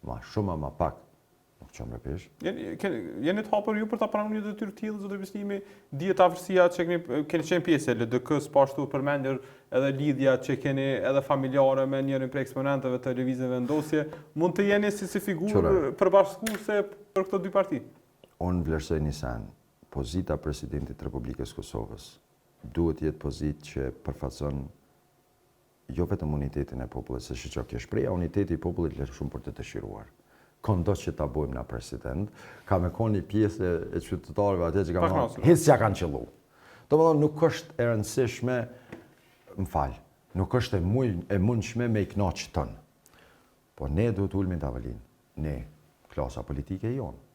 Ma shumë a ma pak, nuk çon me peshë. Jeni, jeni të hapur ju për ta pranuar një detyrë të tillë, zoti Bislimi? Dihet afërsia që keni keni qenë pjesë e LDK-s, po ashtu përmendur edhe lidhja që keni edhe familjare me njërin prej eksponentëve të Lëvizjes Vendosje, mund të jeni si si figurë përbashkuese për këto dy parti? Unë vlerësoj një sen, pozita e presidentit të Republikës së Kosovës duhet të jetë pozitë që përfaqëson jo vetëm unitetin e popullit, se shiqo kjo shprehja uniteti i popullit lë shumë për të dëshiruar. Këndo që ta bojmë na president, ka me konë një pjesë e qytetarëve atje që ka me thonë, hiç s'ja kanë qëllu. Domethënë nuk është e rëndësishme, më fal, nuk është e, muj, e mundshme me i knaq tonë. Po ne duhet ulmi në tavolinë, ne, klasa politike jonë,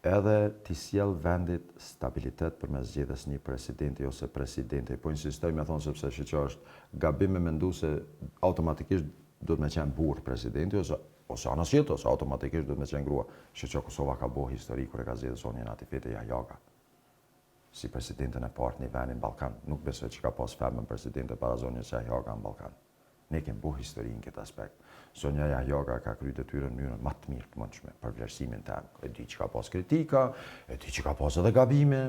edhe t'i sjell vendit stabilitet përmes zgjedhjes një presidenti ose presidente. Po insistoj me thonë sepse shiqo është gabim me mendu se automatikisht duhet me qenë burrë presidenti ose ose anasjelltas, ose automatikisht duhet me qenë grua. Shiqo Kosova ka bo histori kur e ka zgjedhë zonjën Atifete Jahjaga si presidenten e parë të një vendi në Ballkan. Nuk besoj që ka pas femën presidente para zonjës Jahjaga në Ballkan. Ne kemi bo histori në këtë aspekt. Zonja Jahjaga ka kry detyrën në mënyrën ma të mirë të mundshme për vlerësimin tem. E di që ka pas kritika, e di që ka pas edhe gabime.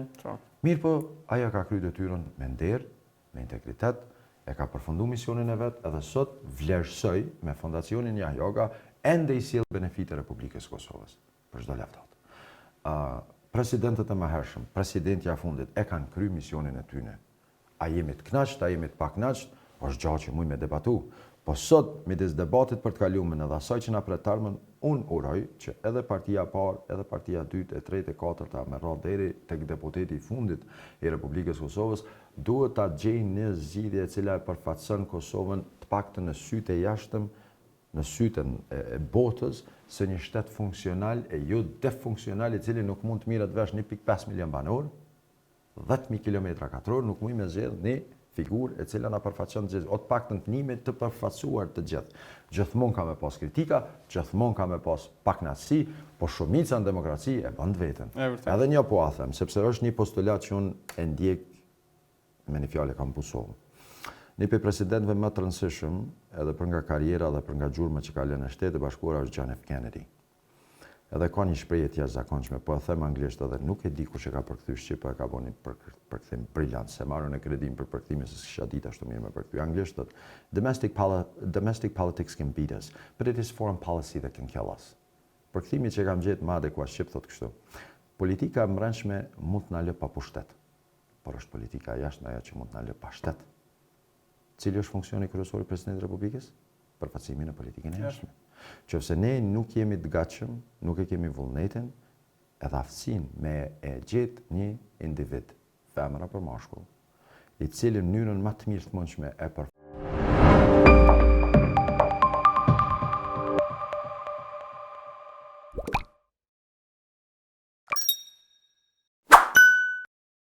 Mirëpo, ajo ka kry detyrën me nder, me integritet, e ka përfundu misionin e vet edhe sot vlerësoj me Fondacionin Jahjaga ende i sjell benefite Republikës së Kosovës për çdo lavdatë. Presidentët e mëhershëm, presidentja e fundit e kanë kry misionin e tyne. A jemi të knaqt, a jemi të paknaqt, është gja që mujmë me debatu. Po sot, midis debatit për të kalumen edhe asaj që na pret t'ardhmen, unë uroj që edhe partia e parë, edhe partia e dytë, e tretë, e katërta, me radhë deri tek deputeti i fundit i Republikës së Kosovës, duhet ta gjejnë një zgjidhje e cila e përfaqëson Kosovën të paktën në sytë e jashtëm, në sytë e botës, se një shtet funksional e jo defunksional i cili nuk mund të mirret vesh 1.5 milion banorë, 10.000 kilometra katror nuk mujmë me zgjedh një figurë e cila na përfaqëson të gjithë, o të paktën të nihemi të përfaqësuar të gjithë. Gjithmonë ka me pas kritika, gjithmonë ka me pas pakënaqësi, po shumica në demokraci e bën të vetën. Edhe një po a them, sepse është një postulat që unë e ndjek me një fjalë e kam pusollë. Një prej presidentëve më të rëndësishëm, edhe për nga karriera dhe për nga gjurma që ka lënë në Shtetet e Bashkuara është John F. Kennedy. Edhe ka një shprehje të jashtëzakonshme, po e them anglisht edhe nuk e di kush e ka përkthy shqip, po e ka bo një përkthim brilant, s'e marr unë kredinë për përkthimin se s'kisha ditë ashtu mirë me përkthy anglisht, thotë domestic domestic politics can beat us, but it is foreign policy that can kill us. Përkthimi që e kam gjetë më adekuat shqip thotë kështu: Politika e mbrendshme mund të na lë pa pushtet, por është politika e jashtme ajo që mund të na lë pa shtet. Cili është funksioni kryesor i Presidentit të Republikës? Përfaqësimi në politikën e jashtme. Qofse ne nuk jemi të gatshëm, nuk e kemi vullnetin edhe aftësinë me e gjetë një individ, femër apo mashkull, i cili në mënyrën më të mirë të mundshme e përfaqëson.